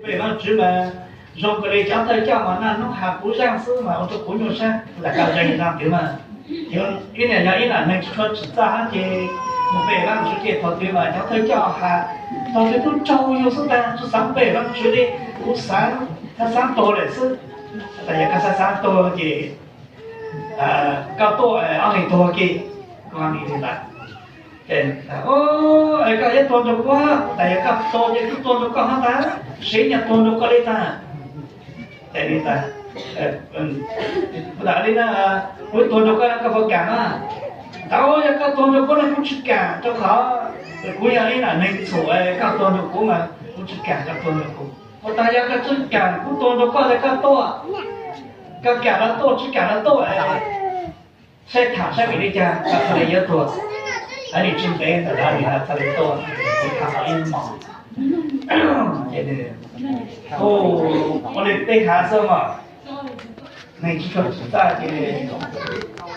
Pem Vaajtswv mas zoo kawg li, cov thawj coj mas naj nub has puv zaaj xwb mas ua rua kuv nyuaj sab, lam koj zeeg no twv mas. Ib niam yog ib nam neeg tsis tshua tsim txaj hab ces mus pem Vaajtswv ces thaum twg mas cov thawj coj has, thaum twg tub raug yug xwb tag, tsi xaav pem Vaajtswv li, kuv xaav, xaav tuag lawm xwb. Tas yog koj xaav xaav tuag ces koj tuaj ob leeg tuag ke. Koj yuav tuag nrug kuv, tas yog koj tuag nrug koj, tas yog koj tuag ces kuv tuag nrug koj hab tas, siv nyag tuag nrug koj li tas. Ces tas, tas li na, kuv tuag nrug koj, koj puas kam na? Tas yog koj tuag nrug kuv no kuv tsi kam, rua qhov kuv yog ib nam neeg txhum, koj tuag nrug kuv mas kuv tsi kam koj tuag nrug kuv. Ua tas yog koj tsi kam kuv tuag nrug koj tas koj tuaj, koj kam los tuaj tsi kam los tuaj, saib tham saib vim li cas koj txhaj le yuav tuag. Nwg tsi ntev ntawm no nwg txhaj le tuaj, kuv tham tau ib mos. Ces ua le peb hav xwb mas, neeg tsi tshua tsim txaj ces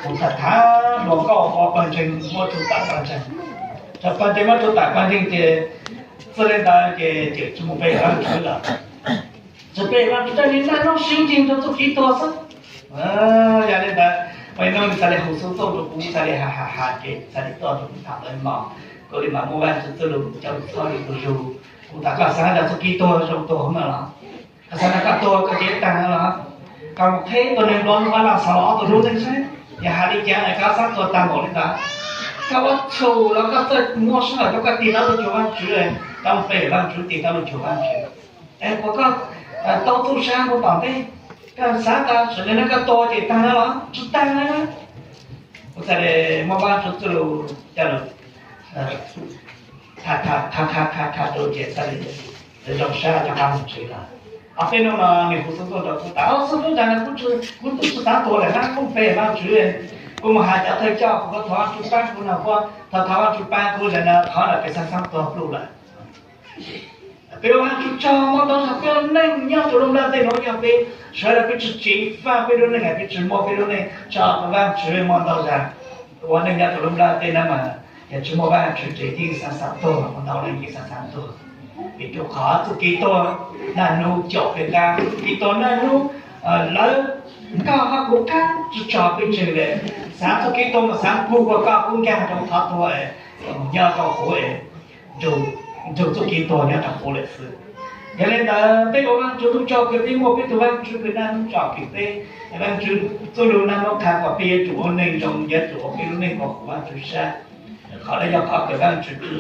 mus tham tham luas nkauj ua pawg ntseeg, muab tsuj tam pawg ntseeg, tso pawg ntseeg muab tsuj tam pawg ntseeg ces txij le ntawd ces tseem tsi mus pem Vaajtswv lawm. Tsi pem Vaajtswv, tas li naj nub sib ntsib rua txuj kev tuag xwb. Yog li ntawd, peb nub txhaj le hu xov tooj rua kuv, txhaj le has has has ces txhaj le tuaj rua kuv tham lawv mos. Kuv le mas muaj Vaajtswv txuj lug coj lug txhawb le kuv zug. Kuv tas koj xaav tas txuj kev tuag zoo tuag na los? Koj xaav tas koj tuag koj cev taag los? Koj mus qheb tus neeg nplua nuj Vaj Laj Xaus los ob tug lub neej saib, yog has le caag koj xaav tuag taag npaum li ntawd. Koj ua txhum los koj txawj muab sij hawm rua koj tig tau lug cuag Vaajtswv, koj mus pem Vaajtswv tig tau lug cuag Vaajtswv. Es puas koj tau txuj sa puag tom ntej? Koj xaav tas sawv daws nrog koj tuag ces taag no los? Tsi taag na. Kuv txhaj le muab Vaajtswv txuj lug coj lug tham tham tham tham rua ces txhaj le zoo sab cov qab mus tsev lawm. Ho peb nub no nwg hu xov tooj rua kuv tas, xov tooj tas no kuv tub tsi xaav tuag lawm hab, kuv pem Vaajtswv, kuv mus has cov thawj coj kuv thov Vaajtswv paab kuv no, kuv thov thov Vaajtswv paab kuv, tas no qhov no peb xaav xaav tuag pluj lawm. Peb ua Vaajtswv tsaug, muaj ntau zag peb ua neej nyob rua lub nplaj teb nuav yog peb sawv daws peb tsi tsev faj peb lub neej, peb tsi muab peb lub neej tso rua Vaajtswv, muaj ntau zag ua neej nyob rua lub nplaj teb nuav mas yog tsi muaj Vaajtswv ces yeej xaav xaav tuag, muaj ntau leej yeej xaav xaav tuag. Vim rua qhov txuj kev tuag, naj nub caum peb qaab, txuj kev tuag naj nub lawv nkaag hab kuv qaab tsi tso peb tseg le. Xaav txuj kev tuag mas xaav pug koj kub nkaag rua qhov tuag, nyob rua huv, nrug txuj kev tuag nyob rua huv lawm xwb. Yog le ntawd peb ua Vaajtswv tsaug kws peb muaj peb tug Vaajtswv kws naj nub tsom kwm peb, Vaajtswv txuj lug naj nub qha kom peb yuav tsum ua neej zoo, yuav tsum ua peb lub neej kom huv Vaajtswv sab. Qhov no yog qhov kws Vaajtswv tsi